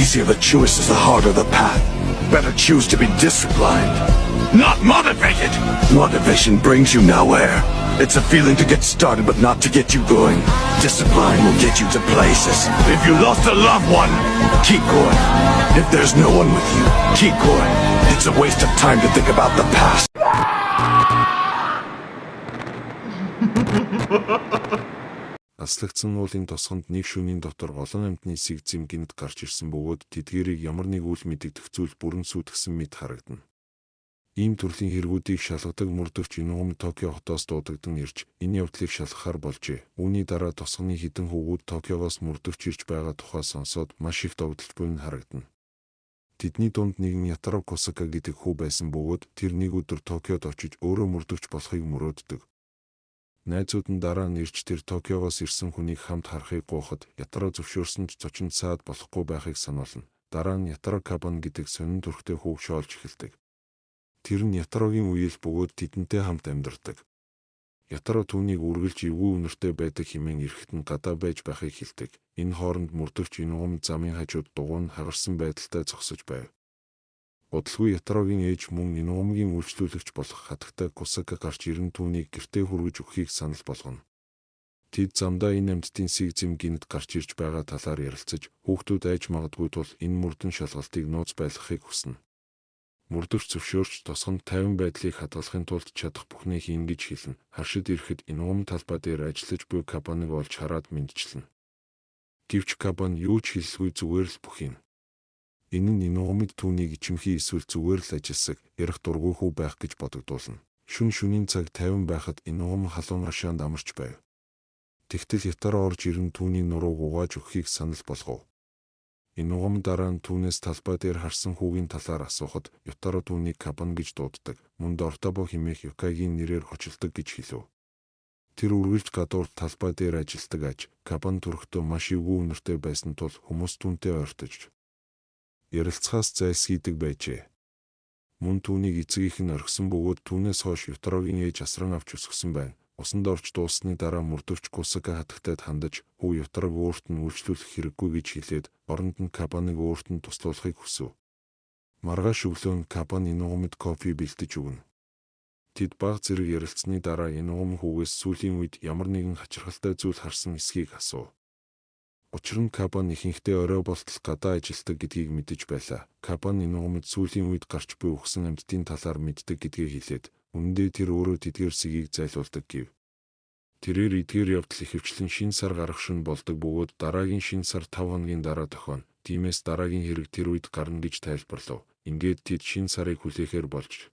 easier the choice is, the harder the path. Better choose to be disciplined, not motivated. Motivation brings you nowhere. It's a feeling to get started, but not to get you going. Discipline will get you to places. If you lost a loved one, keep going. If there's no one with you, keep going. It's a waste of time to think about the past. Аслагдсан уулын тосгонд нэг шөнийн дотор олон амьтны сэг зэм гэнэт гарч ирсэн бөгөөд тэдгээрийг ямар нэг үл мэдэгдэх зүйл бүрэн сүйтгэсэн мэт харагдана. Ийм төрлийн хэрэгүүдийг шалгадаг мөрдөгч Инугами Токио хотоос дуудагдан ирж энэ явдлыг шалгахаар болжээ. Үүний дараа тосгоны хэдэн хүүгүүд Токиогоос мөрдөгч ирж байгаа тухай сонсоод маш их догдолж буй нь харагдана. Тэдний дунд нэгэн Ятаро Косака гэдэг хүү байсан бөгөөд тэр нэг өдөр Токиод очиж өөрөө мөрдөгч болохыг мөрөөддөг. Найзууд нь дараа нь ирж тэр Токиогоос ирсэн хүнийг хамт харахыг гуйхад Ятаро зөвшөөрсөн ч зочинд саад болохгүй байхыг сануулна. Дараа нь Ятаро Кабан гэдэг сонин төрхтэй хүүг шоолж эхэлдэг. Тэр нь Ятарогийн үеэл бөгөөд тэдэнтэй хамт амьдардаг. Ятаро түүнийг үргэлж эвгүй үнэртэй байдаг хэмээн ирэхэд нь гадаа байж байхыг хэлдэг. Энэ хооронд мөрдөгч Инугами замын хажууд дугуй нь хагарсан байдалтай зогсож байв. Удалгүй Ятарогийн ээж мөн Инугамигийн үйлчлүүлэгч болох хатагтай Косака гарч ирэн түүнийг гэртээ хүргэж өгөхийг санал болгоно. Тэд замдаа энэ амьтдын сэг зэм гэнэт гарч ирж байгаа талаар ярилцаж, хүүхдүүд айж магадгүй тул энэ мөрдөн шалгалтыг нууц байлгахыг хүснэ. Мөрдөгч зөвшөөрч тосгонд тайван байдлыг хадгалахын тулд чадах бүхнээ хийнэ гэж хэлнэ. Хашид ирэхэд Инугами талбай дээр ажиллаж буй Кабаныг олж хараад мэндчилнэ. Гэвч Кабан юу ч хэлэлгүй зүгээр л бөхийнэ. Энэ нь Инугамид түүнийг ичимхий эсвэл зүгээр л ажилсаг, ярих дургүй хүү байх гэж бодогдуулна. Шөнө шөнийн цаг тайван байхад Инугами халуун рашаанд амарч байв. Тэгтэл Ятаро орж ирэн түүний нурууг угааж өгөхийг санал болгов. Инугами дараа нь түүнээс талбай дээр харсан хүүгийн талаар асуухад Ятаро түүнийг Кабан гэж дууддаг, мөн Дортобо хэмээх Юкагийн нэрээр хочилдог гэж хэлэв. Тэр үргэлж гадуур талбай дээр ажилладаг аж Кабан төрөхдөө маш эвгүй үнэртэй байсан тул хүмүүс түүнтэй ойртож ярилцахаас зайлсхийдэг байжээ. Мөн түүнийг эцэгийнх нь орхисон бөгөөд түүнээс хойш Ютарогийн ээж асран авч өсгөсөн байна. Усанд орж дууссаны дараа мөрдөгч Косака хатагтайд хандаж хүү Ютарог өөрт нь үйлчлүүлэх хэрэггүй гэж хэлээд оронд нь Кабаныг өөрт нь туслуулахыг хүсэв. Маргааш өглөө нь Кабан Инугамид кофе бэлдэж өгнө. Тэд бага зэрэг ярилцсаны дараа Инугами хүүгээс сүүлийн үед ямар нэгэн хачирхалтай зүйл харсан эсэхийг асуув. Учир нь Кабан ихэнхдээ орой болтол гадаа ажилладаг гэдгийг мэдэж байлаа. Кабан Инугамид сүүлийн үед гарч буй үхсэн амьтдын талаар мэддэг гэдгээ хэлээд, үнэндээ тэр өөрөө тэдгээр сэгийг зайлуулдаг гэв. Тэрээр эдгээр явдал ихэвчлэн шинэ сар гарах шөнө болдог бөгөөд дараагийн шинэ сар 5 хоногийн дараа тохионо. Тиймээс дараагийн хэрэг тэр үед гарна гэж тайлбарлав. Ингээд тэд шинэ сарыг хүлээхээр болж.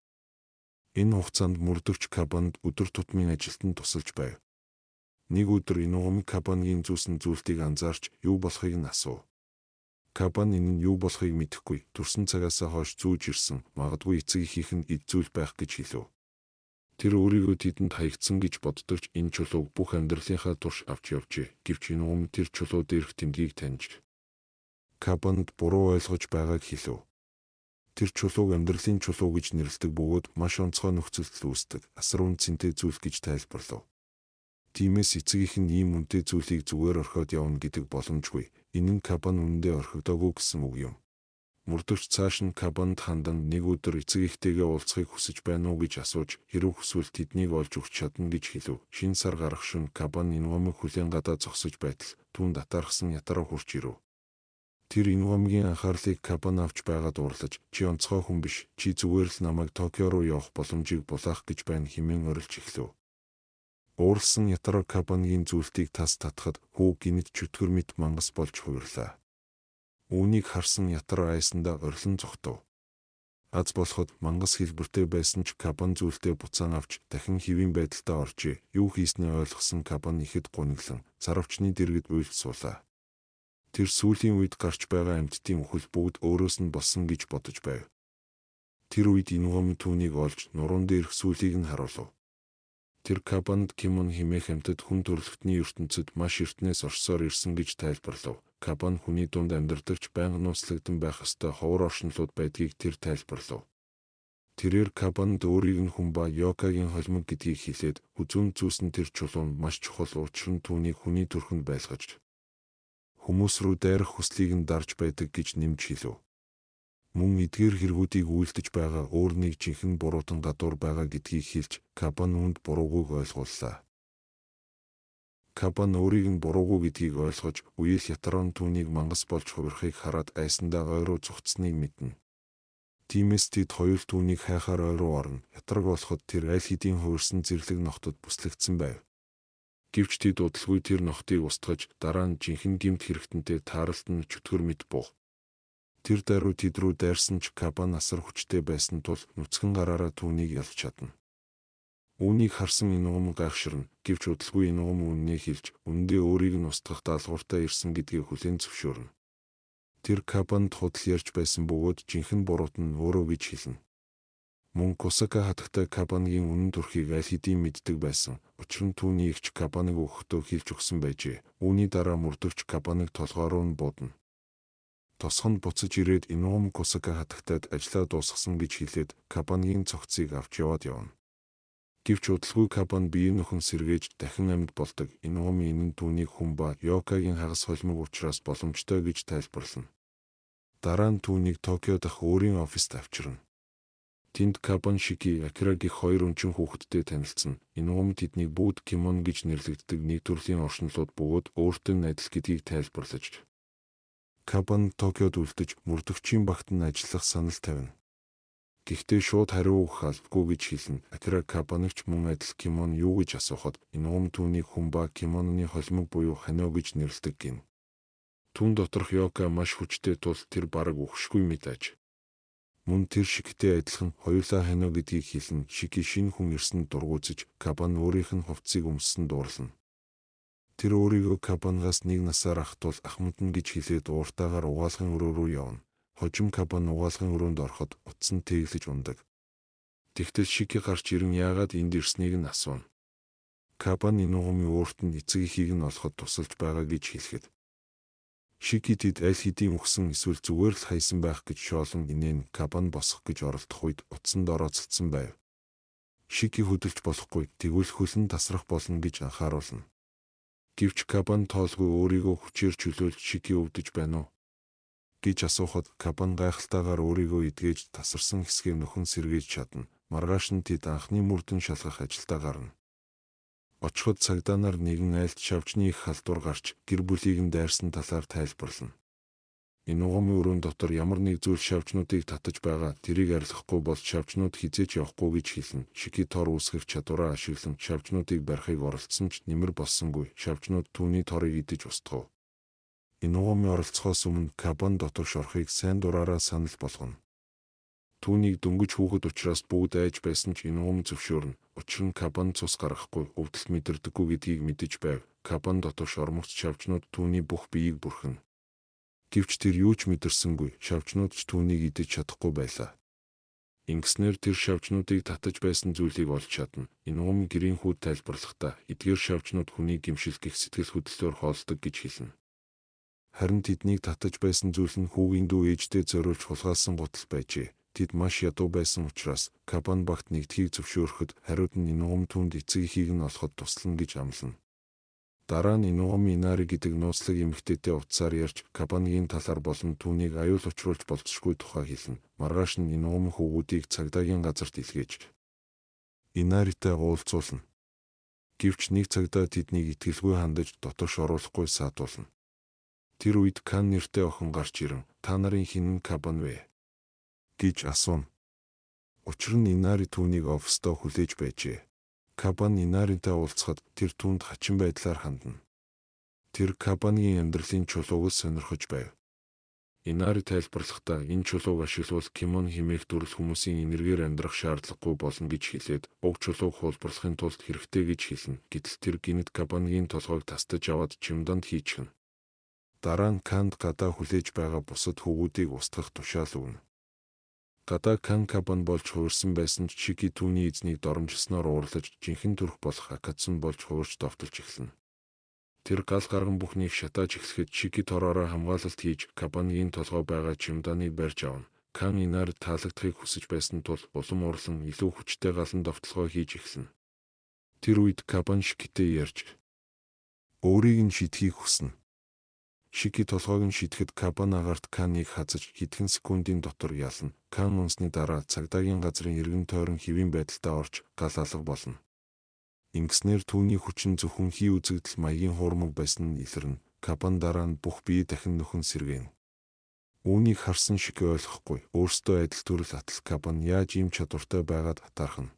Энэ хугацаанд мөрдөгч Кабанд өдөр тутмын ажилд нь тусалж байв. Нэг өдөр Инугами Кабангийн зүүсэн зүйлтийг анзаарч юу болохыг нь асуув. Кабан энэ нь юу болохыг мэдэхгүй, төрсөн цагаасаа хойш зүүж ирсэн, магадгүй эцэг эхийнх нь эд зүйл байх гэж хэлэв. Тэр өөрийгөө тэдэнд хаягдсан гэж боддог ч энэ чулууг бүх амьдралынхаа турш авч явжээ. Гэвч Инугами тэр чулуу дээрх тэмдгийг таньж Кабанд буруу ойлгож байгааг хэлэв. Тэр чулууг амьдралын чулуу гэж нэрлэдэг бөгөөд маш онцгой нөхцөлд үүсдэг, асар үнэ цэнтэй зүйл гэж тайлбарлав. Тиймээс эцэг эх нь ийм үнэтэй зүйлийг зүгээр орхиод явна гэдэг боломжгүй. Энэ нь Кабан үнэндээ орхигдоогүй гэсэн үг юм. Мөрдөгч цааш нь Кабанд хандан нэг өдөр эцэг эхтэйгээ уулзахыг хүсэж байна уу гэж асууж, хэрэв хүсвэл тэднийг олж өгч чадна гэж хэлэв. Шинэ сар гарах шөнө Кабан Инугамиг хүлээн гадаа зогсож байтал түүнд атаархсан Ятаро хурж ирэв. Тэр Инугамигийн анхаарлыг Кабан авч байгаад уурлаж, "Чи онцгой хүн биш. Чи зүгээр л намайг Токио руу явах боломжийг булаах гэж байна" хэмээн орилж эхлэв. Уурласан Ятаро Кабангийн зүйлтийг тас татахад хүү гэнэт чөтгөр мэт мангас болж хувирлаа. Үүнийг харсан Ятаро айсандаа орилон зогтов. Аз болоход мангас хэлбэртэй байсан ч Кабан зүйлтээ буцаан авч дахин хэвийн байдалдаа оржээ. Юу хийснээ ойлгосон Кабан ихэд гуниглан царвчны дэргэд уйлж суулаа. Тэр сүүлийн үед гарч байгаа амьтдын үхэл бүгд өөрөөс нь болсон гэж бодож байв. Тэр үед Инугами түүнийг олж нуруунд дээрх зүйлийг нь харуулав. Тэр Кабанд Кимон хэмээх амьтад хүн төрөлхтний ертөнцид маш эртнээс орсоор ирсэн гэж тайлбарлав. Кабан хүний дунд амьдардаг ч байнга нууцлагдан байх ёстой ховор оршинлууд байдгийг тэр тайлбарлав. Тэрээр Кабанд өөрийг нь хүн ба Йокагийн холимог гэдгийг хэлээд хүзүүнд зүүсэн тэр чулуу нь маш чухал, учир нь түүнийг хүний төрхөнд байлгаж Хүмүүс рүү дайрах хүслийг нь дарж байдаг гэж нэмж хэлв. Мөн эдгээр хэрэгүүдийг үйлдэж байгаа өөр нэг жинхэнэ буруутан гадуур байгаа гэдгийг хэлж Кабан үүнд буруугүйг ойлгууллаа. Кабан өөрийг нь буруугүй гэдгийг ойлгож үеэл Ятарон түүнийг мангас болж хувирахыг хараад айсандаа ой руу зугтсныг мэднэ. Тиймээс тэд хоёул түүнийг хайхаар ой руу орно. Ятараг болоход тэр аль хэдийн хувирсан зэрлэг нохотод бүслэгдсэн байв. Гэвч тэд удалгүй тэр нохотыг устгаж дараа нь жинхэнэ гэмт хэрэгтэнтэй тааралд нь чөтгөр мэт буух. Тэр даруй тэд рүү дайрсан ч Кабан асар хүчтэй байсан тул нүцгэн гараараа түүнийг ялж чадна. Үүнийг харсан Инугам гайхширна. Гэвч удалгүй Инугам үнэнээ хэлж, үнэндээ өөрийг нь устгах даалгавартай ирсэн гэдгээ хүлээн зөвшөөрнө. Тэр Кабанд худал ярьж байсан бөгөөд жинхэнэ буруут нь өөрөө гэж хэлнэ. Мөн Косака хатагтай Кабангийн үнэн төрхийг аль хэдийн мэддэг байсан. Учир нь түүний эгч Кабаныг өгөхдөө хэлж өгсөн байжээ. Үүний дараа мөрдөгч Кабаныг толгой руу нь буудна. Тосгонд буцаж ирээд Инугам Косака хатагтайд ажлаа дуусгасан гэж хэлээд Кабангийн цогцыг авч яваад явна. Гэвч удалгүй Кабан биеийн нөхөн сэргээж дахин амьд болдог. Инугам энэ нь түүнийг хүн ба Йокагийн хагас холимог учраас боломжтой гэж тайлбарлана. Дараа нь түүнийг Токио дахь өөрийн оффист авчирна. Тэнд Кабан Шики, Акира гэх хоёр өнчин хүүхэдтэй танилцсан. Инугам тэднийг бүгд Кимон гэж нэрлэгддэг нэг төрлийн оршинлууд бөгөөд өөртөө нь адил гэдгийг тайлбарлаж Кабан Токиод үлдэж мөрдөгчийн багт нь ажиллах санал тавина. Гэхдээ шууд хариу өгөх албагүй гэж хэлнэ. Акира Кабаныг ч мөн адил Кимон юу гэж асуухад Инугам түүнийг хүн ба Кимоны холимог буюу ханио гэж нэрлэдэг гэнэ. Түн доторх Йока маш хүчтэй тул тэр бараг үхшгүй мэт аж. Мөн тэр Шикитэй адилхан хоёулаа ханио гэдгийг хэлнэ. Шики шинэ хүн ирсэнд дургуутсаж Кабан өөрийнх нь хувцсыг өмссөн дуурлана. Тэр өөрийгөө Кабангаас нэг насаар ах тул ахмадна гэж хэлээд ууртайгаар угаалгын өрөө рүү явна. Хожим Кабан угаалгын өрөөнд ороход утас нь тэглэж унадаг. Тэгтэл Шики гарч ирэн яагаад энд ирснийг нь асууна. Кабан Инугами өөрт нь эцэг эхийг нь олоход тусалж байгаа гэж хэлэхэд Шики тэд аль хэдийн үхсэн эсвэл зүгээр л хайсан байх гэж шоолон инээн Кабан босох гэж оролдох үед утсанд орооцолдсон байв. Шики хөдөлж болохгүй, тэгвэл хөл нь тасрах болно гэж анхааруулна. Гэвч Кабан тоолгүй өөрийгөө хүчээр чөлөөлж Шики өвдөж байна уу гэж асуухад Кабан гайхалтайгаар өөрийгөө эдгэж тасарсан хэсгээ нөхөн сэргээж чадна. Маргааш нь тэд анхны мөрдөн шалгах ажилдаа гарна. Очиход цагдаа нар нэгэн айлт шавжны их халдвар гарч гэр бүлийг нь дайрсан талаар тайлбарлана. Инугами өрөөн дотор ямар нэг зүйл шавжнуудыг татаж байгаа, тэрийг арилгахгүй бол шавжнууд хэзээ ч явахгүй гэж хэлнэ. Шики тор үүсгэх чадвараа ашиглан шавжнуудыг барихыг оролдсон ч нэмэр болсонгүй. Шавжнууд түүний торыг идэж устгав. Инугами оролцохоос өмнө Кабан дотогш орохыг сайн дураараа санал болгоно. Түүнийг дөнгөж хүүхэд учраас бүгд айж байсан ч Инугами зөвшөөрнө. Учир нь Кабан цус гаргахгүй, өвдөлт мэдэрдэггүй гэдгийг мэдэж байв. Кабан дотогш ормогц шавжнууд түүний бүх биеийг бүрхэнэ. Гэвч тэр юу ч мэдэрсэнгүй, шавжнууд ч түүнийг идэж чадахгүй байлаа. Ингэснээр тэр шавжнуудыг татаж байсан зүйлийг олж чадна. Инугами гэрийн хүүд тайлбарлахдаа эдгээр шавжнууд хүнийг гэмшил гэх сэтгэл хөдлөлөөр хооллодог гэж хэлнэ. Харин тэднийг татаж байсан зүйл нь хүүгийн дүү ээждээ зориулж хулгайлсан гутал байжээ. Тэд маш ядуу байсан учраас Кабан багт нэгдэхийг зөвшөөрөхөд хариуд нь Инугам түүнд эцэг эхийг нь олоход туслана гэж амлана. Дараа нь Инугами Инари гэдэг нууцлаг эмэгтэйтэй утсаар ярьж Кабангийн талаар болон түүнийг аюул учруулж болзошгүй тухай хэлнэ. Маргааш нь Инугами хүүгүүдийг цагдаагийн газарт илгээж Инаритай уулзуулна. Гэвч нэг цагдаа тэднийг итгэлгүй хандаж дотогш оруулахгүй саатуулна. Тэр үед Кан нэртэй охин гарч ирэн та нарын хэн нь Кабан вэ гэж асууна. Учир нь Инари түүнийг оффистоо хүлээж байжээ. Кабан Инаринтай уулзахад тэр түүнд хачин байдлаар хандна. Тэр Кабангийн амьдралын чулууг л сонирхож байв. Инари тайлбарлахдаа энэ чулууг ашиглавал Кимон хэмээх төрөл хүмүүсийн энергиэр амьдрах шаардлагагүй болно гэж хэлээд уг чулууг хуулбарлахын тулд хэрэгтэй гэж хэлнэ. Гэтэл тэр гэнэт Кабангийн толгойг тастаж аваад чемодонд хийчихнэ. Дараа нь Канд гадаа хүлээж байгаа бусад хүүгүүдийг устгах тушаал өгнө. Гадаа Кан Кабан болж хувирсан байсан ч Шики түүний эзнийг доромжилсноор уурлаж жинхэнэ төрх болох Акацун болж хувирч довтолж эхэлнэ. Тэр гал гарган бүхнийг шатааж эхлэхэд Шики тороороо хамгаалалт хийж Кабангийн толгой байгаа чемоданыг барьж авна. Кан Инари таалагдахыг хүсэж байсан тул улам уурлан илүү хүчтэй галан довтолгоо хийж эхэлнэ. Тэр үед Кабан Шикитэй ярьж өөрийг нь шидэхийг хүснэ. Шики толгойг нь шидэхэд Кабан агаарт Каныг хазаж хэдхэн секундын дотор ялна. Кан унсны дараа цагдаагийн газрын эргэн тойрон хэвийн байдалтай орж гал алга болно. Ингэснээр түүний хүч нь зөвхөн хий үзэгдэл маягийн хуурмаг байсан нь илэрнэ. Кабан дараа нь бүх бие дахин нөхөн сэргээнэ. Үүнийг харсан Шики ойлгохгүй. Өөрсдөө адил төрөл атал Кабан яаж ийм чадвартай байгаад атаархна.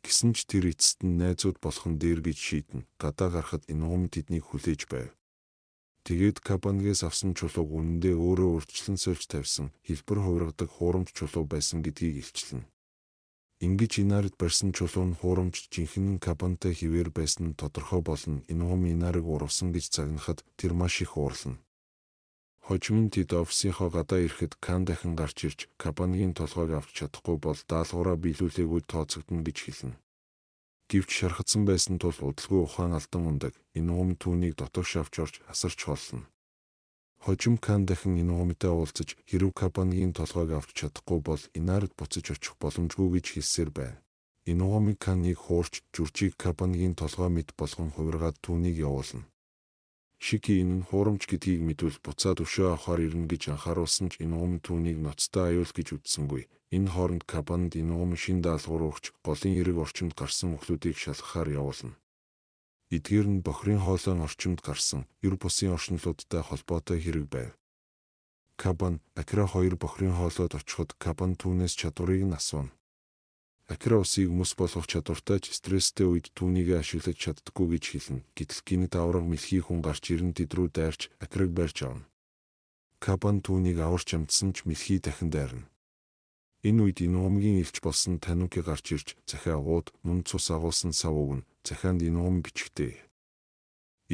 Гэсэн ч тэр эцэст нь найзууд болох нь дээр гэж шийднэ. Гадаа гарахад Инугами тэднийг хүлээж байв. Тэгээд Кабангээс авсан чулууг үнэндээ өөрөө урьдчилан сольж тавьсан хэлбэр хувиргадаг хуурамч чулуу байсан гэдгийг илчлэнэ. Ингэж Инарид барьсан чулуу нь хуурамч жинхэнэ нь Кабантай хэвээр байсан нь тодорхой болно. Инугами Инарыг уурвасан гэж загнахад тэр маш их уурлана. Хожим нь тэд офисынхоо гадаа ирэхэд Кан дахин гарч ирж Кабангийн толгойг авч чадахгүй бол даалгавраа биелүүлээгүй тооцогдоно гэж хэлнэ. Гэвч шархадсан байсан тул удалгүй ухаан алдан унадаг. Инугами түүнийг дотогш авч орж асарч хооллоно. Хожим Кан дахин Инугамитай уулзаж хэрэв Кабангийн толгойг авч чадахгүй бол Инарид буцаж очих боломжгүй гэж хэлсээр байна. Инугами Каныг хуурч Жүржийг Кабангийн толгой мэт болгон хувиргаад түүнийг явуулна. Шики энэ нь хуурамч гэдгийг мэдвэл буцаад өшөө авахар ирнэ гэж анхааруулсан ч Инугами түүнийг ноцтой аюул гэж үзсэнгүй. Энэ хооронд Кабанд Инугами шинэ даалгавар өгч голын эрэг орчимд гарсан өхлүүдийг шалгахаар явуулна. Эдгээр нь бохирын хоолойн орчимд гарсан ер бусын оршинлуудтай холбоотой хэрэг байв. Кабан, Акира хоёр бохирын хоолойд очиход Кабан түүнээс чадварыг нь асууна. Акира усыг мөс болгох чадвартай ч стресстэй үед түүнийгээ ашиглаж чаддаггүй гэж хэлнэ. Гэтэл гэнэт аварга мэлхий хүн гарч ирэн тэд рүү дайрч Акираг барьж авна. Кабан түүнийг аварч амжсан ч мэлхий дахин дайрна. Энэ үед Инугамигийн элч болсон Тануки гарч ирж захиа агууд мөн цус агуулсан сав өгнө. Захианд Инугами бичгтээ.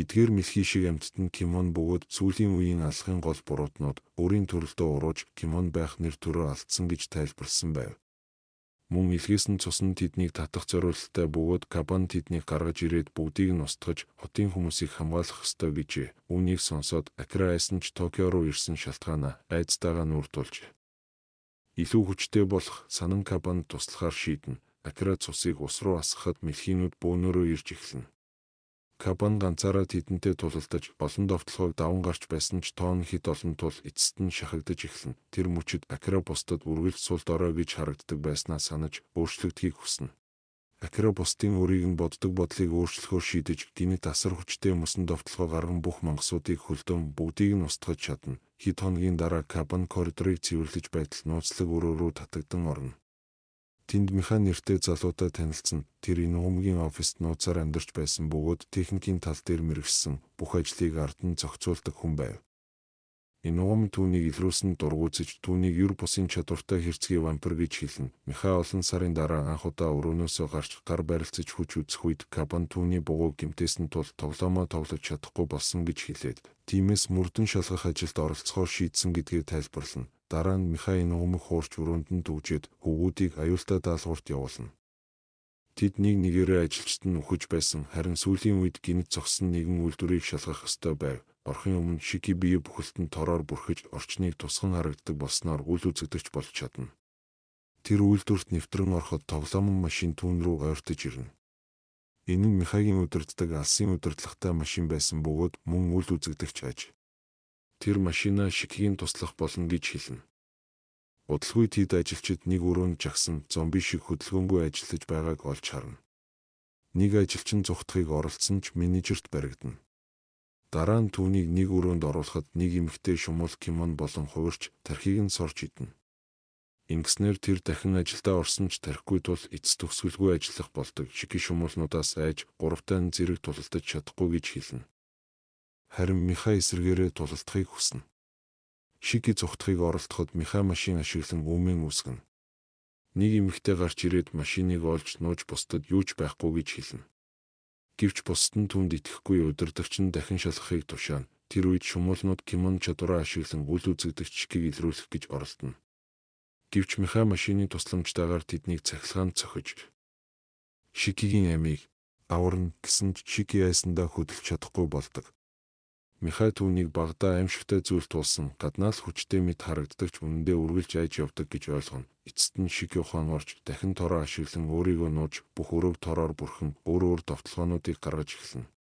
Эдгээр мэлхий шиг амьтад нь Кимон бөгөөд сүүлийн үеийн алхахын гол буруутнууд өөрийн төрөлдөө урууж Кимон байх нэр төрөө алдсан гэж тайлбарласан байв. Мөн илгээсэн цус нь тэднийг татах зориулттай бөгөөд Кабан тэднийг гаргаж ирээд бүгдийг нь устгаж хотын хүмүүсийг хамгаалах ёстой гэжээ. Үүнийг сонсоод Акира айсан ч Токио руу ирсэн шалтгаанаа айцтайгаа нүүр тулж илүү хүчтэй болох санан Кабанд туслахаар шийднэ. Акира цусыг ус руу асгахад мэлхийнүүд бөөнөрөө ирж эхэлнэ. Кабан ганцаараа тэдэнтэй тулалдаж олон довтлогыг даван гарч байсан ч тоон хэд олон тул эцэст нь шахагдаж эхэлнэ. Тэр мөчид Акира бусдад үргэлж сул дорой гэж харагддаг байснаа санаж өөрчлөгдөхийг хүснэ. Акира бусдын өөрийг нь боддог бодлыг өөрчлөхөөр шийдэж гэнэт асар хүчтэй мөсөн довтлогоо гарган бүх мангасуудыг хөлдөн бүгдийг нь устгаж чадна. Хэд хоногийн дараа Кабан коридорыг цэвэрлэж байтал нууцлаг өрөө рүү татагдан орно. Тэнд Миха нэртэй залуутай танилцсан. Тэр Инугамигийн оффист нууцаар амьдарч байсан бөгөөд техникийн тал дээр мэргэшсэн бүх ажлыг ард нь зохицуулдаг хүн байв. Инугами түүнийг илрүүлсэн дургүйцэж түүнийг ер бусын чадвартай хэрцгий вампир гэж хэлнэ. Миха олон сарын дараа анх удаа өрөөнөөсөө гарч гар барилцаж хүч үзэх үед Кабан түүний бугуйг гэмтээсэн тул тоглоомоо тоглож чадахгүй болсон гэж хэлээд тиймээс мөрдөн шалгах ажилд оролцохоор шийдсэн гэдгээ тайлбарлана. Дараа нь Миха Инугамиг хуурч өрөөнд нь түгжээд хөвгүүдийг аюултай даалгаварт явуулна. Тэд нэг нэгээрээ ажилчид нь үхэж байсан, харин сүүлийн үед гэнэт зогссон нэгэн үйлдвэрийг шалгах ёстой байв. Орохын өмнө Шики бие бүхэлд нь тороор бүрхэж орчныг тусган харагддаг болсноор үл үзэгдэгч болж чадна. Тэр үйлдвэрт нэвтрэн ороход тоглоомон машин түүн рүү ойртож ирнэ. Энэ нь Михагийн удирддаг алсын удирдлагатай машин байсан бөгөөд мөн үл үзэгдэгч аж. Тэр машинаа Шикигийн туслах болно гэж хэлнэ. Удалгүй тэд ажилчид нэг өрөөнд жагсан зомби шиг хөдөлгөөнгүй ажиллаж байгааг олж харна. Нэг ажилчин зугтахыг оролдсон ч менежерт баригдана. Дараа нь түүнийг нэг өрөөнд оруулахад нэг эмэгтэй шумуул кимон болон хувирч тархийг нь сорж идэнэ. Ингэснээр тэр дахин ажилдаа орсон ч тарихгүй тул эц төгсгөлгүй ажиллах болдог. Шики шумуулнуудаас айж гуравтай нь зэрэг тулалдаж чадахгүй гэж хэлнэ. Харин Миха эсрэгээрээ тулалдахыг хүснэ. Шики зугтахыг оролдоход Миха машин ашиглан үүмэн үүсгэнэ. Нэг эмэгтэй гарч ирээд машиныг олж нууж бусдад юу ч байхгүй гэж хэлнэ. Гэвч бусад нь түүнд итгэхгүй удирдагч нь дахин шалгахыг тушаана. Тэр үед шумуулнууд кимон чадвараа ашиглан үл үзэгдэгч Шикийг илрүүлэх гэж оролдоно. Гэвч Миха машины тусламжтайгаар тэднийг цахилгаанд цохиж Шикигийн амийг аварна гэсэн ч Шики айсандаа хөдөлж чадахгүй болдог. Миха түүнийг багадаа аимшигтай зүйл туулсан гаднаа л хүчтэй мэт харагддаг ч үнэндээ үргэлж айж явдаг гэж ойлгоно. Эцэст нь Шики ухаан орж дахин тороо ашиглан өөрийгөө нууж бүх өрөөг тороор бүрхэн өөр өөр довтлогоонуудыг гаргаж эхэлнэ.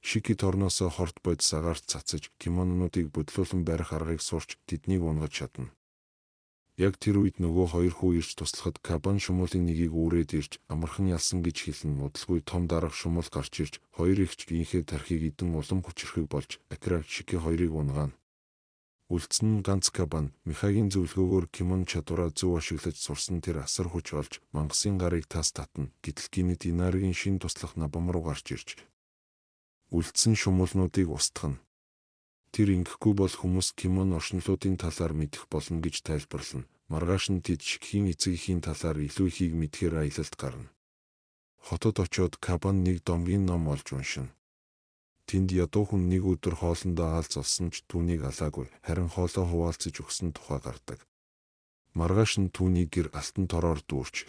Шики торноосоо хорт бодис агаарт цацаж, кимононуудыг бодлуулан барих аргыг сурч тэднийг унгаж чадна. Яг тэр үед нөгөө хоёр хүү ирж туслахад Кабан шумуулын нэгийг үүрээд ирж амархан ялсан гэж хэлнэ. Удалгүй том дарга шумуул гарч ирж хоёр эгч биеийнхээ тархийг идэн улам хүчирхэг болж Акира Шики хоёрыг унгаана. Үлдсэн нь ганц Кабан. Михагийн зөвлөгөөгөөр кимоно чадвараа зөв ашиглаж сурсан тэр асар хүч олж мангасын гарыг тас татна. Гэтэл гэнэт Инаригийн шинэ туслах Набам руу гарч ирж үлдсэн шумуулнуудыг устгана. Тэр ингэхгүй бол хүмүүс кимоно оршинлуудын талаар мэдэх болно гэж тайлбарлана. Маргааш нь тэд Шикийн эцэг эхийн талаар илүү ихийг мэдэхээр аялалд гарна. Хотод очиод Кабан нэг домгийн ном олж уншина. Тэнд ядуу хүн нэг өдөр хоолондоо аалз олсон ч түүнийг алаагүй, харин хоолоо хуваалцаж өгсөн тухай гардаг. Маргааш нь түүний гэр алтан тороор дүүрч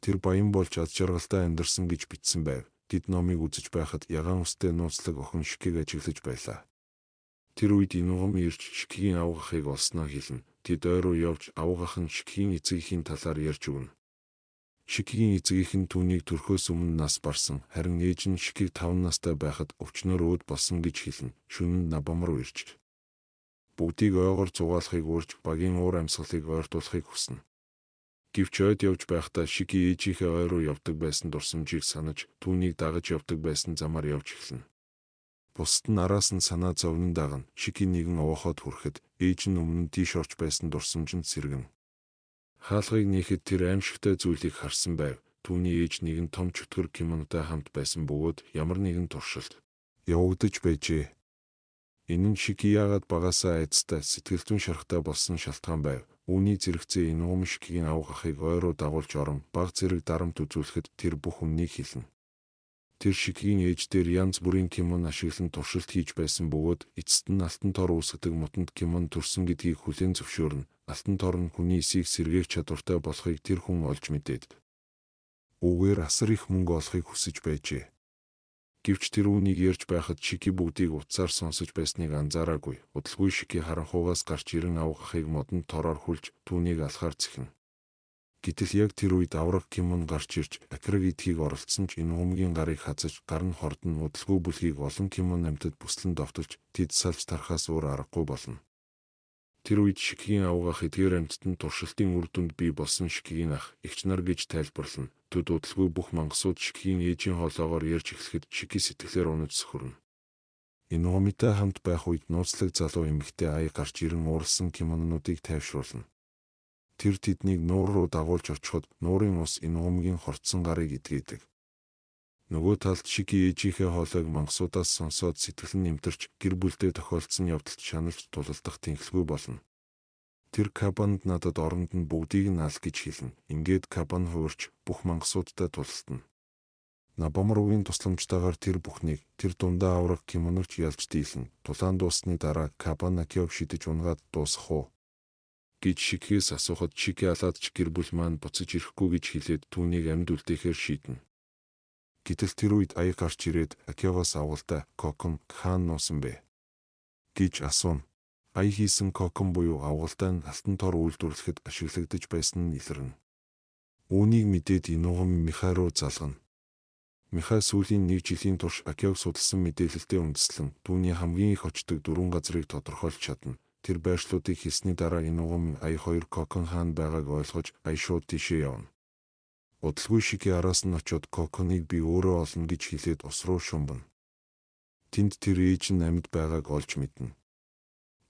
тэр баян болж аз жаргалтай амьдарсан гэж бичсэн байв. Тэд номыг үзэж байхад ягаан үстэй нууцлаг охин Шикийг ажиглаж байлаа. Тэр үед Инугами ирж Шикийн авга ахыг олсноо хэлнэ. Тэд ой руу явж авга ах нь Шикийн эцэг эхийн талаар ярьж өгнө. Шикийн эцэг эх нь түүнийг төрхөөс өмнө нас барсан, харин ээж нь Шикийг 5 настай байхад өвчнөөр өөд болсон гэж хэлнэ. Шөнө нь Набам руу ирж бүгдийг ойгоор зугаалахыг урьж багийн уур амьсгалыг ойртуулахыг хүснэ. Гэвч ойд явж байхдаа Шики ээжийнхээ ой руу явдаг байсан дурсамжийг санаж түүнийг дагаж явдаг байсан замаар явж эхэлнэ. Бусад нь араас нь санаа зовнон дагна. Шики нэгэн овооход хүрэхэд ээж нь өмнө нь тийш орж байсан дурсамжинд сэргэнэ. Хаалгыг нээхэд тэр аимшигтай зүйлийг харсан байв. Түүний ээж нэгэн том чөтгөр кимонотой хамт байсан бөгөөд ямар нэгэн туршилт явагдаж байжээ. Энэ нь Шики яагаад багаасаа айдастай, сэтгэл зүйн шархтай болсон шалтгаан байв. Үүний зэрэгцээ Инугами Шикигийн авга ахыг ой руу дагуулж орон баг зэрэг дарамт үзүүлэхэд тэр бүх үнэнийг хэлнэ. Тэр Шикигийн ээж дээр янз бүрийн кимоно ашиглан туршилт хийж байсан бөгөөд эцэст нь алтан тор үүсгэдэг мутанд кимоно төрсөн гэдгийг хүлээн зөвшөөрнө. Алтан тор нь хүний эсийг сэргээх чадвартай болохыг тэр хүн олж мэдээд үүгээр асар их мөнгө олохыг хүсэж байжээ. Гэвч тэр үүнийг ярьж байхад Шики бүгдийг утсаар сонсож байсныг анзаараагүй. Удалгүй Шики харанхуйгаас гарч ирэн авга ахыг модонд тороор хүлж түүнийг алахаар зэхнэ. Гэтэл яг тэр үед авраг кимоно гарч ирж Акираг идэхийг оролдсон ч Инугамигийн гарыг хазаж гар нь хордоно. Удалгүй бүлгийг олон кимоно амьтад бүслэн довтолж тэд салж тархаас өөр аргагүй болно. Тэр үед Шикигийн авга ах эдгээр амьтад нь туршилтын үр дүнд бий болсон Шикигийн ах, эгч нар гэж тайлбарлана. Тэд удалгүй бүх мангасууд Шикигийн ээжийн хоолоогоор ярьж эхлэхэд Шики сэтгэлээр унаж сөхөрнө. Инугамитай хамт байх үед нууцлаг залуу эмэгтэй ая гарч ирэн ууралсан кимононуудыг тайвшруулна. Тэр тэднийг нуур руу дагуулж очиход нуурын ус Инугамигийн хорцсон гарыг эдгээдэг. Нөгөө талд Шики ээжийнхээ хоолойг мангасуудаас сонсоод сэтгэл нь нэмтэрч гэр бүлдээ тохиолдсон явдалд шаналж тулалдах тэнхлэгүй болно. Тэр Кабанд надад оронд нь бүгдийг нь ал гэж хэлнэ. Ингээд Кабан хувирч бүх мангасуудтай тулалдана. Набамругийн тусламжтайгаар тэр бүхнийг тэр дундаа авраг кимоногч ялж дийлнэ. Тулаан дууссаны дараа Кабан Акиог шидэж унгаад дуусгах уу гэж Шикигээс асуухад Шики алаад ч гэр бүл маань буцаж ирэхгүй гэж хэлээд түүнийг амьд үлдээхээр шийднэ. Гэтэл тэр үед ая гарч ирээд Акиогоос авгалтай Кокон хаан нуусан бэ гэж асууна. Ая хийсэн кокон буюу авгалтай нь алтан тор үйлдвэрлэхэд ашиглагдаж байсан нь илэрнэ. Үүнийг мэдээд Инугами Михай руу залгана. Михай сүүлийн нэг жилийн турш Акиог судалсан мэдээлэлтэй үндэслэн түүний хамгийн их очдог дөрвөн газрыг тодорхойлж чадна. Тэр байршлуудыг хэлсний дараа Инугами ая хоёр кокон хаан байгааг ойлгож ая шууд тийшээ явна. Удалгүй Шики араас нь очиод коконыг би өөрөө олно гэж хэлээд ус руу шумбана. Тэнд тэр ээж нь амьд байгааг олж мэднэ.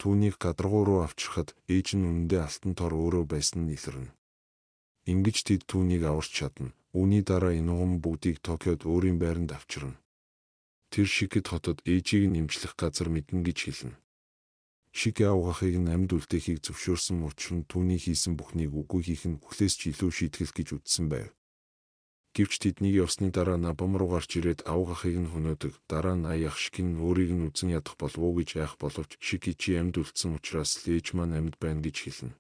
Түүнийг гадаргуу руу авчрахад ээж нь үнэндээ алтан тор өөрөө байсан нь илэрнэ. Ингэж тэд түүнийг аварч чадна. Үүний дараа Инугами бүгдийг Токиод өөрийн байранд авчирна. Тэр Шикид хотод ээжийг нь эмчлэх газар мэднэ гэж хэлнэ. Шики авгахыг нь амьд үлдээхийг зөвшөөрсөн учир нь түүний хийсэн бүхнийг үгүй хийх нь үхлээс ч илүү шийтгэл гэж үзсэн байв. Гэвч тэднийг явсны дараа Набам руу гарч ирээд авга ахыг нь хөнөөдөг. Дараа нь ая ах Шики нь өөрийг нь үзэн ядах болов уу гэж айх боловч Шики чи амьд үлдсэн учраас л ээж маань амьд байна гэж хэлнэ.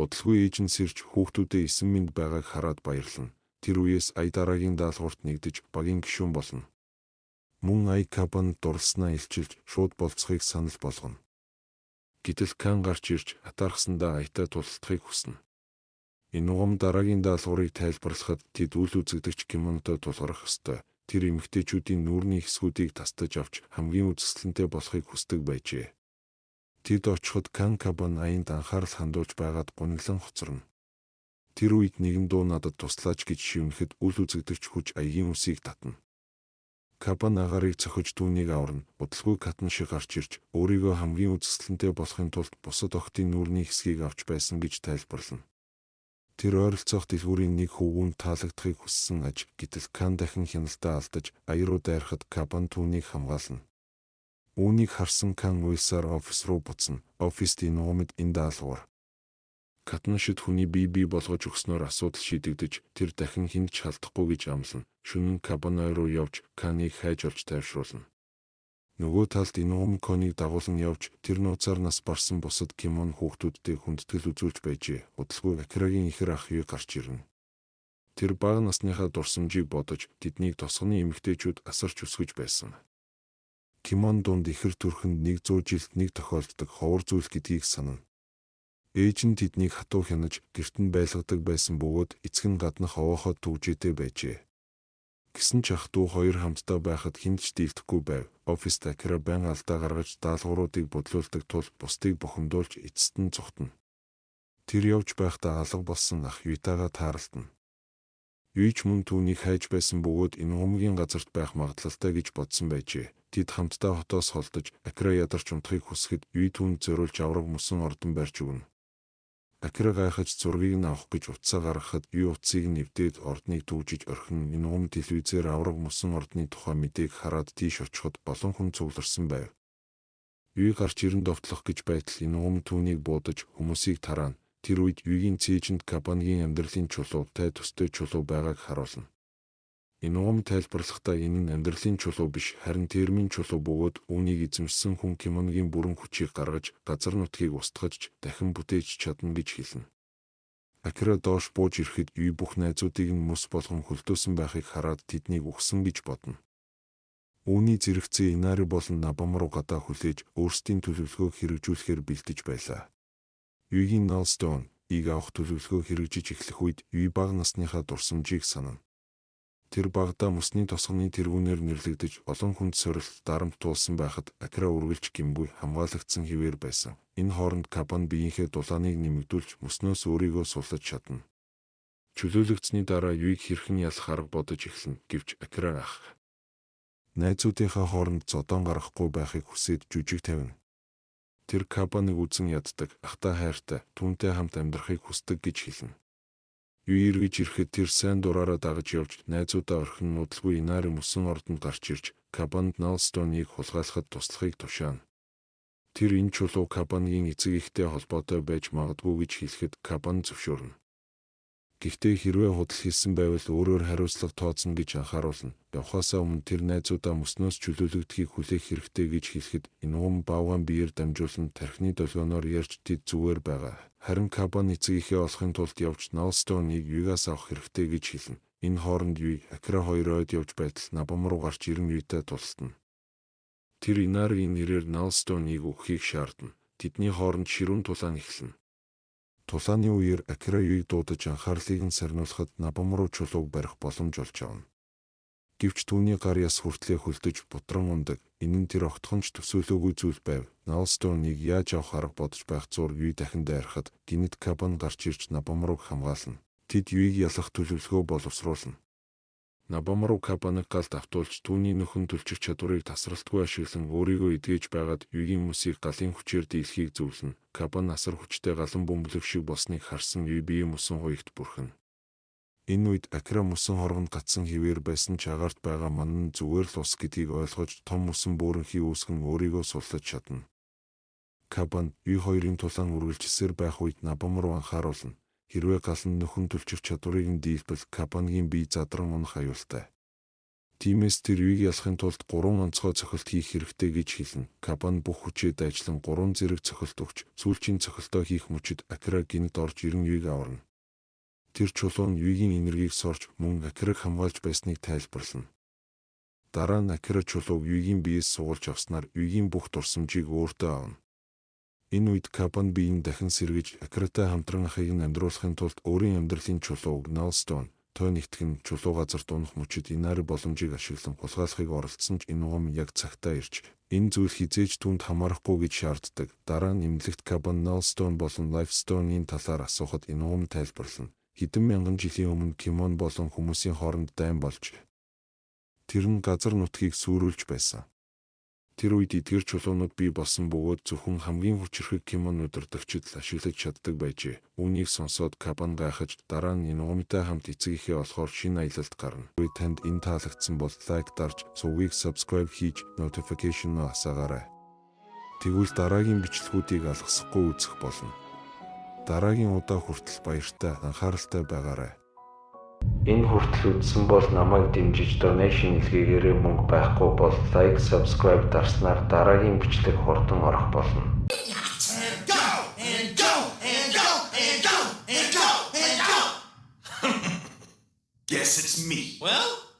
Удалгүй ээж нь сэрж хүүхдүүдээ эсэн мэнд байгааг хараад баярлана. Тэр үеэс ая дараагийн даалгаварт нэгдэж багийн гишүүн болно. Мөн ая Кабанд дурласнаа илчилж шууд болцохыг санал болгоно. Гэтэл Кан гарч ирж атаархсандаа аятай тулалдахыг хүснэ. Инугами дараагийн даалгаврыг тайлбарлахад тэд үл үзэгдэгч кимонотой тулгарах ёстой. Тэр эмэгтэйчүүдийн нүүрний хэсгүүдийг тастаж авч хамгийн үзэсгэлэнтэй болохыг хүсдэг байжээ. Тэд очиход Кан Кабан аянд анхаарал хандуулж байгаад гуниглан хоцорно. Тэр үед нэгэн дуу надад туслаач гэж шивнэхэд үл үзэгдэгч хүч аягийн үсийг татна. Кабан агарыг цохиж түүнийг аварна. Удалгүй Катан шиг гарч ирж өөрийгөө хамгийн үзэсгэлэнтэй болохын тулд бусад охидын нүүрний хэсгийг авч байсан гэж тайлбарлана. Тэр ойролцоох дэлгүүрийн нэг хөвгүүнд таалагдахыг хүссэн аж гэтэл Кан дахин хяналтаа алдаж ая руу дайрахад Кабан түүнийг хамгаална. Үүнийг харсан Кан уйлсаар офис руу буцна. Офист Инугамид энэ даалгавар. Катан шид хүний бие бий болгож өгснөөр асуудал шийдэгдэж тэр дахин хэнд ч халдахгүй гэж амлана. Шөнө нь Кабан ой руу явж Каныг хайж олж тайвшруулна. Нөгөө талд Инугам Коныг дагуулан явж тэр нууцаар нас барсан бусад Кимон хүүхдүүдтэй хүндэтгэл үзүүлж байжээ. Удалгүй Акирагийн ихэр ах Юй гарч ирнэ. Тэр бага насныхаа дурсамжийг бодож тэднийг тосгоны эмэгтэйчүүд асарч өсгөж байсан. Кимон дунд ихэр төрхөнд 100 жилд нэг тохиолддог ховор зүйл гэдгийг санана. Ээж нь тэднийг хатуу хянаж гэрт нь байлгадаг байсан бөгөөд эцэг нь гаднах овооход түгжээтэй байжээ. Гэсэн ч ах дүү хоёр хамтдаа байхад хэнд ч дийлдэхгүй байв. Офист Акира байнга алдаа гаргаж даалгавруудыг бодлуулдаг тул бусдыг бухимдуулж эцэст нь цухтана. Тэр явж байхдаа алга болсон ах Ютагаа тааралдана. Юй ч мөн түүнийг хайж байсан бөгөөд Инугамгийн газарт байх магадлалтай гэж бодсон байжээ. Тэд хамтдаа хотоос холдож Акира ядарч унтахыг хүсэхэд Юй түүнд зориулж авраг мөсөн ордон барьж өгнө. Акира гайхаж зургийг нь авах гэж утсаа гаргахад Юй утсыг нь эвдээд ордныг түгжиж орхин Инугам телевизээр авраг мөсөн ордны тухай мэдээг хараад тийш очиход олон хүн цугларсан байв. Юй гарч ирэн довтлох гэж байтал Инугам түүнийг буудаж хүмүүсийг тараана. Тэр үед Юйгийн цээжинд Кабангийн амьдралын чулуу, тай төстэй чулуу байгааг харуулна. Инугам тайлбарлахдаа энэ нь амьдралын чулуу биш харин термин чулуу бөгөөд үүнийг эзэмшсэн хүн Кимоногийн бүрэн хүчийг гаргаж газар нутгийг устгаж дахин бүтээж чадна гэж хэлнэ. Акира доош бууж ирэхэд Юй бүх найзуудыг нь мөс болгон хөлдөөсөн байхыг хараад тэднийг үхсэн гэж бодно. Үүний зэрэгцээ Инари болон Набам руу гадаа хүлээж өөрсдийн төлөвлөгөөг хэрэгжүүлэхээр бэлдэж байлаа. Юйгийн Nullstone ийг авах төлөвлөгөө хэрэгжиж эхлэх үед Юй бага насныхаа дурсамжийг санана. Тэр багадаа мөсний тосгоны тэргүүнээр нэрлэгдэж олон хүнд сорилт дарамт туулсан байхад Акира үргэлж гэмгүй хамгаалагдсан хэвээр байсан. Энэ хооронд Кабан биеийнхээ дулааныг нэмэгдүүлж мөснөөс өөрийгөө суллаж чадна. Чөлөөлөгдсөний дараа Юйг хэрхэн ялах арга бодож эхэлнэ гэвч Акира ах найзуудынхаа хооронд зодоон гаргахгүй байхыг хүсээд жүжиг тавина. Тэр Кабаныг үзэн яддаг, ахтай хайртай, түүнтэй хамт амьдрахыг хүсдэг гэж хэлнэ. Юй эргэж ирэхэд тэр сайн дураараа дагаж явж найзуудаа орхин удалгүй Инари мөсөн ордонд гарч ирж Кабанд Nullstone-ыг хулгайлахад туслахыг тушаана. Тэр энэ чулуу Кабангийн эцэг эхтэй холбоотой байж магадгүй гэж хэлэхэд Кабан зөвшөөрнө. Гэхдээ хэрвээ худал хийсэн байвал өөрөөр хариуцлага тооцно гэж анхааруулна. Явхаасаа өмнө тэр найзуудаа мөснөөс чөлөөлөгдөхийг хүлээх хэрэгтэй гэж хэлэхэд Инугам баавгайн биеэр дамжуулан тархины долгионоор ярьж тэд зүгээр байгаа. Харин Кабан эцэг эхээ олохын тулд явж Nullstone-ыг Юйгаас авах хэрэгтэй гэж хэлнэ. Энэ хооронд Юй, Акира хоёр ойд явж байтал Набам руу гарч ирэн Юйтай тултана. Тэр Инаригийн нэрээр Nullstone-ыг өгөхийг шаардна. Тэдний хооронд ширүүн тулаан эхэлнэ. Тулааны үеэр Акира Юйг дуудаж анхаарлыг нь сарниулахад Набам руу чулууг барих боломж олж авна. Гэвч түүний гар яс хүртлээ хөлдөж бутран унадаг. Энэ нь тэр огтхон ч төсөөлөөгүй зүйл байв. Nullstone-ыг яаж авах арга бодож байх зуур Юй дахин дайрахад гэнэт Кабан гарч ирж Набам рууг хамгаална. Тэд Юйг ялах төлөвлөгөө боловсруулна. Набам руу Кабаныг галд автуулж түүний нөхөн төлчих чадварыг тасралтгүй ашиглан өөрийгөө эдгэж байгаад Юйгийн мөсийг галын хүчээр дийлэхийг зөвлөнө. Кабан асар хүчтэй галан бөмбөлөг шиг болсныг харсан Юй бие мөсөн хуягт бүрхэнэ. Энэ үед Акира мөсөн хоргонд гацсан хэвээр байсан ч агаарт байгаа ман нь зүгээр л ус гэдгийг ойлгож том мөсөн бөөрөнхий үүсгэн өөрийгөө суллаж чадна. Кабан Юй хоёрын тулаан үргэлжилсээр байх үед Набам руу анхааруулна. Хэрвээ гал нь нөхөн төлчих чадварыг нь дийлбэл Кабангийн бие задран унах аюултай. Тиймээс тэр Юйг ялахын тулд 3 онцгой цохилт хийх хэрэгтэй гэж хэлнэ. Кабан бүх хүчээ дайчлан 3 зэрэг цохилт өгч сүүлчийн цохилтоо хийх мөчид Акира гэнэт орж ирэн Юйг аварна. Тэр чулуу нь Юйгийн энергийг сорж мөн Акираг хамгаалж байсныг тайлбарлана. Дараа нь Акира чулууг Юйгийн биеэс сугалж авснаар Юйгийн бүх дурсамжийг өөртөө авна. Энэ үед Кабан бие нь дахин сэргэж Акиратай хамтран ахыг нь амьдруулахын тулд өөрийн амьдралын чулууг Nullstone Той нэгтгэн чулуу газарт унах мөчид Инари боломжийг ашиглан хулгайлахыг оролдсон ч Инугами яг цагтаа ирж энэ зүйл хэзээ ч түүнд хамаарахгүй гэж шаарддаг. Дараа нь эмнэлэгт Кабан Null Stone болон Life Stone-ийн талаар асуухад Инугами тайлбарлана. Хэдэн мянган жилийн өмнө Кимон болон хүмүүсийн хооронд дайн болж тэр нь газар нутгийг сүйрүүлж байсан. Тэр үед эдгээр чулуунууд бий болсон бөгөөд зөвхөн хамгийн хүчирхэг Кимон удирдагчид л ашиглаж чаддаг байжээ. Үүнийг сонсоод Кабан гайхаж дараа нь Инугамитай хамт эцэг эхээ олохоор шинэ аялалд гарна. Танд энэ таалагдсан бол like дарж, сувгийг subscribe хийж notification-оо асаагаарай. Тэгвэл дараагийн бичлэгүүдийг алгасахгүй үзэх болно. Дараагийн удаа хүртэл баяртай, анхааралтай байгаарай. Энэ хүртэл үзсэн бол намайг дэмжиж donation илгээгээрэй. Мөнгө байхгүй бол like, subscribe дарснаар дараагийн бичлэг хурдан орох болно. And go and go and go and go and go and go. Guess it's me. Well,